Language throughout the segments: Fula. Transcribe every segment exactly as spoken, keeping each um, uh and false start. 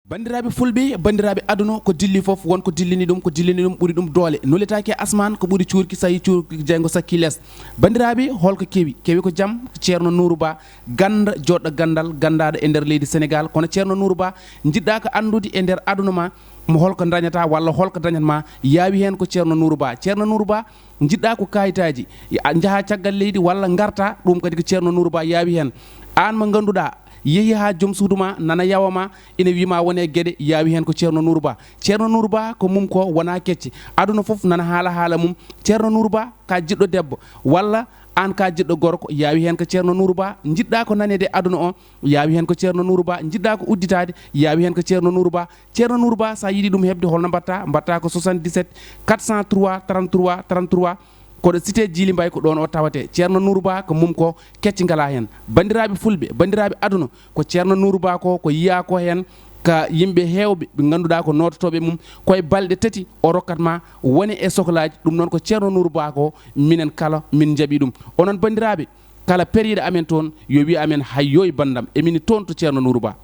Banndiraaɓe fulɓe, banndiraaɓe aduna, ko dilli fof, won ko dillini ɗum, ko dillini ɗum ɓuri ɗum doole. Nuletaake e asmaan, ko ɓuri cuurki, so yii cuurki jeyngo sakki lees. Banndiraaɓe, holko kewi? Kewi ko jam, ko Ceerno Nuuru Ba, gannda, joɗɗo ganndal, ganndaaɗo e nder leydi Senegaal. Kono Ceerno Nuuru Ba, njiɗɗa ko anndude e nder aduna ma, mo holko dañata walla holko dañat ma, yaawi heen ko Ceerno Nuuru Ba. Ceerno Nuuru Ba, njiɗɗa ko kayitaaji, a njaha caggal leydi walla ngarta, ɗum kadi ko Ceerno Nuuru Ba yaawi heen. Aan mo ngannduɗaa, yehi haa joom suudu ma, nana yawa ma, ina wii ma wone geɗe, yaawi heen ko Ceerno Nuuru Ba. Ceerno Nuuru Ba ko mum ko wona kecce. Aduna fof nana haala haala mum. Ceerno Nuuru Ba ka jiɗɗo debbo, walla aan ka jiɗɗo gorko, yaawi heen ko Ceerno Nuuru Ba. Njiɗɗa ko naneede aduna o, yaawi heen ko Ceerno Nuuru Ba. Njiɗɗa ko udditaade, yaawi heen ko Ceerno Nuuru Ba. Ceerno Nuuru Ba, so a yiɗi ɗum heɓde, holno mbaɗta? Mbaɗta ko soixante-dix-sept quatre cent trois trente-trois trente-trois. Koɗo cité Djily Mbaye, ko ɗoon o tawate. Ceerno Nuuru Ba ko mum ko kecce ngalaa heen. Banndiraaɓe fulɓe, banndiraaɓe aduna, ko Ceerno Nuuru Ba ko, ko yiyaa ko heen ka yimɓe heewɓe ɓe ngannduɗaa ko noototooɓe mum, koye balɗe tati o rokkat ma wone e soklaaji. Ɗum noon ko Ceerno Nuuru Ba ko, minen kala min njaɓi ɗum. Onon banndiraaɓe, kala periiɗo amen toon, yo wiy amen, "Hayyooy banndam, emin toon to Ceerno Nuuru Ba."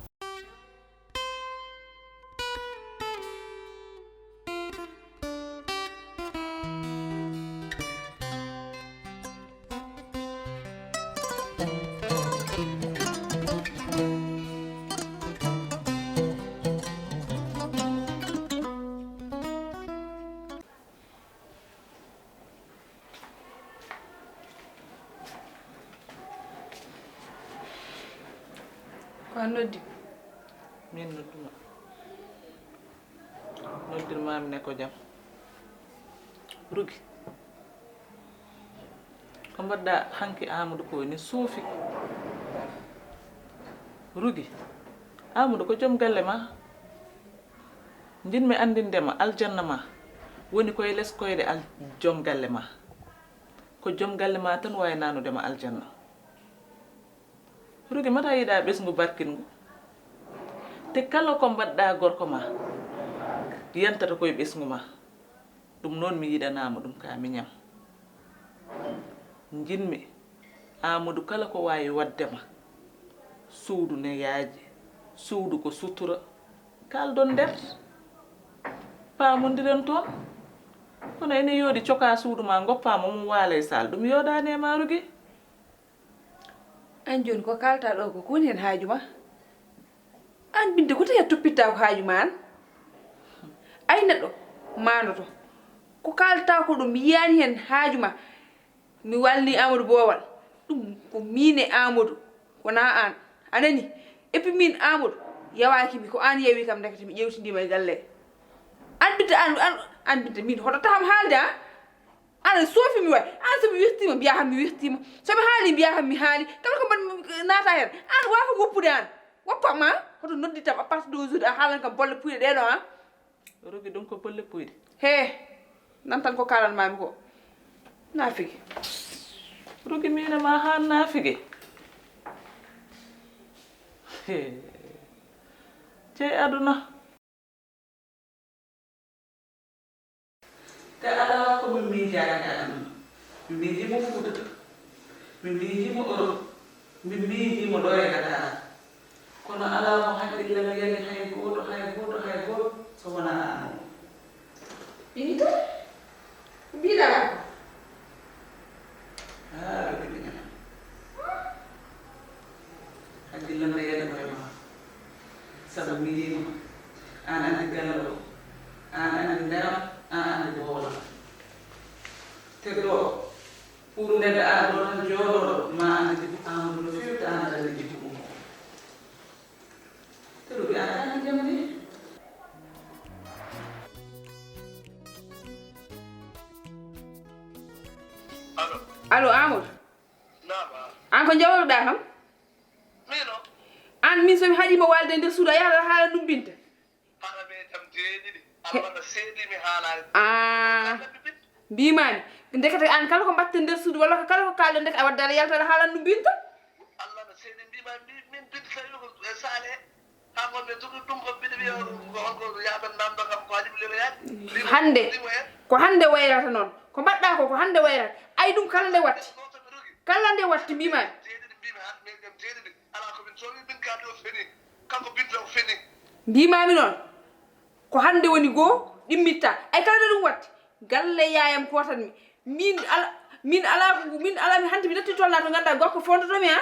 Ko a noddi? Min nodduma. Noddirmaami ne ko jam. Rugi. Ko mbaɗɗa hanki Amadou ko ni suufi. Rugi. Amadou ko joom galle ma. Njiɗmi anndinde ma aljanna ma woni koye les koyɗe al-, joom galle ma. Ko joom galle ma tan waawi nanude ma aljanna. Rugi, mata yiɗa ɓesngu barkingu? Te kala ko mbaɗɗa gorko ma, yantata koye ɓesngu ma. Ɗum noon mi yiɗanaama ɗum ka miñam. Njiɗmi Amadou kala ko waawi waɗde ma. Suudu ne yaaji, suudu ko sutura. Kaaldon nder, paamondiren toon. Kono ene yooɗi coka suudu ma, ngoppa mo mum waala e saal. Ɗum yooɗaani e ma, Rugi. Aan jooni ko kaalta ɗo ko, ko woni heen haaju ma? Aan Binta, ko tawi a toppitta ko haaju ma aan? Ay neɗɗo maandoto. Ko kaalta ko ɗum, mi yiyaani heen haaju ma. Mi walni Amadou Boowal. Ɗum ko miin e Amadou, wonaa aan. A nani? Et puis miin Amadou, yawaaki mi, ko aan yawi kam, ndekete mi ƴeewtindiima e galle. Aan Binta, aan, aan, aan Binta, miin hoto taxam haalde, a? Aɗa soofi mi waay. Aan, so mi wirtiima, mbiyaa kam mi wirtiima. So mi haali, mbiyaa kam mi haali. Kala ko mbaɗmi naata heen. Aan, waawa kam woppude aan. Woppa ma, hoto noddi tam à partir de aujourd'hui, a haalan kam bolle puyɗe ɗee ɗoo, a? Rugi, ɗum ko bolle puyɗe. He, nan tan ko kaalan maami ko. Naafigi. Rugi, miin e ma haa naafigi. He. Cey aduna. Te alaa ko min miijaani e aduna. Mi miijiima Fuuta. Mi miijiima Europe. Mi miijiima ɗo e Dakar. Kono alaa mo haqqillam yani hay gooto, hay gooto, hay gooto, so wonaa aan o. Binta? Ko mbiɗaa ko? Haa, ɗo ɓe ɓiɗɗo. Haqqillam ne yani koye ma. Sabu mi yiima. Aan anndi galle o. Aan anndi nder am, aan anndi bowlam. Te ɗo, pour neɗɗo ara ɗo tan jooɗoɗo, ma anndi ko Amadou no feewi, te aan aɗa anndi ko ɗum. Te ɗo ɓe ara tan jam ni. Allo. Allo, Amadou. Naam, ah. Aan ko njawloɗaa kam? Miin o? Aan, miin so mi haɗii mo waalde e nder suudu, a yahat aɗa haala ɗum Binta. Haɗa ɓe jam jeeɗiɗi. He- Allah waɗa seeɗi mi haalaani. Ah. Kala mi Binta. Mbiimaani. Ndekete aan kala ko mbaɗten nder suudu walla ko kala ko kaalɗen ndeke a wadda aɗa yalta aɗa haalan ɗum Binta. Allah no seeɗi mbiima mbi-, min Binta tawi ko e saale he. Haa ngonmi e duɗu ɗum ko mbiɗa wiya ko holko yaaɓan namndo kam ko Aliou Lelo yaade. Hannde, ko hannde wayrata noon. Ko mbaɗɗaa ko, ko hannde wayrata. Ay ɗum kala nde watti. Kala nde watti mbiimaani. Jeeɗiɗi mbiimi hannde min jam jeeɗiɗi. Alaa ko min coowi min kaali o feni. Kanko Binta o feni. Mbimami noon, ko hannde woni goo, ɗimmitta. Ay kala nde ɗum waɗti, galle yaayam kootanmi. Min ala, min ala ko, min ala mi hannde mi natti tolna to ngannduɗaa gorko fondoto mi, ha?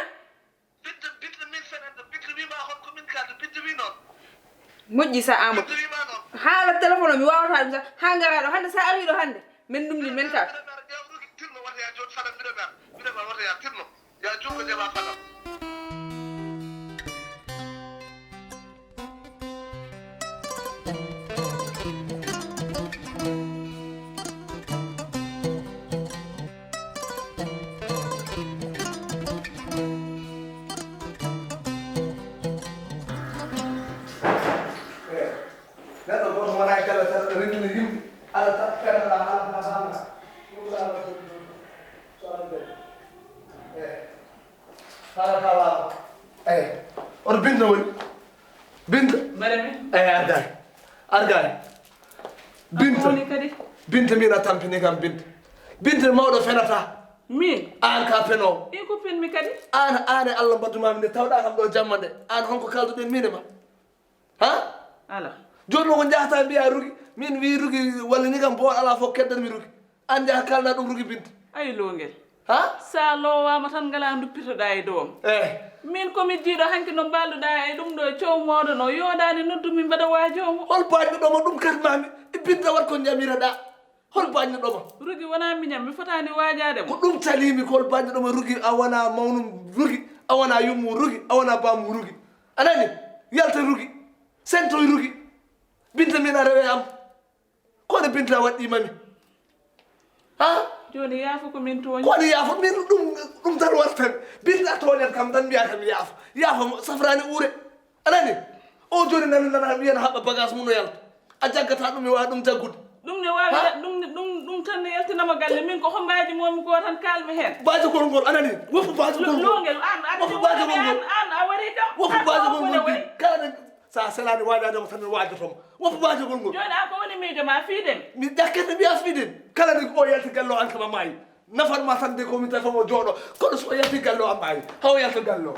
Binta, Binta, min fenande, Binta wima hon ko min kalda, Binta wi noon. Moƴƴi sa Amadou. Binta wima noon. Haala téléphone o mi wawata ɗum sa, ha ngara ɗo hannde sa ari ɗo hannde. Min ɗum ni min ka. Mbiɗa mer, ƴeew rugi tirno wata ya joni fanam, mbiɗa mer, mbiɗa mer wata ya tirno. Ya jokko jaɓa fanam. Neɗɗo gooto wona e galle tan, aɗa renndina yimɓe, aɗa taɓa fenana, aɗa taɓa haalna. Ɗum ko Allah so, so Allah jaɓi. Eey. Kala ka waawa. Eey. Oto Binta woni? Binta? Mbaɗa mi? Eey, argaani. Argaani. Binta. An woni kadi? Binta, min a tampini kam, Binta. Binta, mawɗo fenata. Min? Aan ka fenoowo. I ko penmi kadi? Aan, aan e Allah mbadduma mi nde tawɗa kam ɗo jamma nde. Aan honko kalduɗen min e ma? Ha? Ala. Jooni noon ko njahata mbiya Rugi, min wi Rugi wallini kam, bo ala fof keddanmi Rugi. Aan njaha kalna ɗum Rugi Binta. Ay, Longel. Ha? Sa lowama tan ngala duppitoɗa e doom. Eh. Min ko mi jiiɗo hanki no mbalduɗa e ɗum ɗo coow mooɗon o yooɗani noddumi mbaɗa waajomo. Hol bañɗo ɗoma ɗum kadmami? E Binta wat ko njamiraɗa. Hol bañɗo ɗoma? Rugi wona miñam, mi fotani waajaade mo. Ko ɗum calimi, ko hol bañɗo ɗoma Rugi a wona mawnum Rugi, a wona yummum Rugi, a wona bammum Rugi. A nani? Yalta Rugi. Sentoy Rugi. Binta min a rewe am. Kono Binta waɗɗi mami. Ha? Jooni yaafo ko min tooñi. Kono yaafo min ɗum, ɗum tan wartan. Binta tooñat kam tan mbiya kam yaafo. Yaafo mo safrani uure. A nani? O jooni nana, nana wiyan haɓɓa bagage mum no yalta. A jaggata ɗum, mi wawa ɗum jaggude. Ɗum ne wawi, ha? Ɗum ne, ɗum, ɗum tan ne yaltinama galle. Min ko hombaaji momi ko tan kalmi hen. Baajagol ngol, a nani? Woppu baajagol ngol. Longel, an, an, woppu baajagol ngol. An, an, a wari kam. Woppu baajagol ngol. Kala ne, sa selani waajade mo tan, mi waajotomo. Woppu baajagol ngol. Jooni an ko woni miijo ma fiiden? Mi ƴakkete mbiya fiiden. Kala ne o yalti galle o an kama maayi. Nafan ma tan de ko min tawi fof mo jooɗo. Kono so o yalti galle o an maayi. Haw yalta galle o.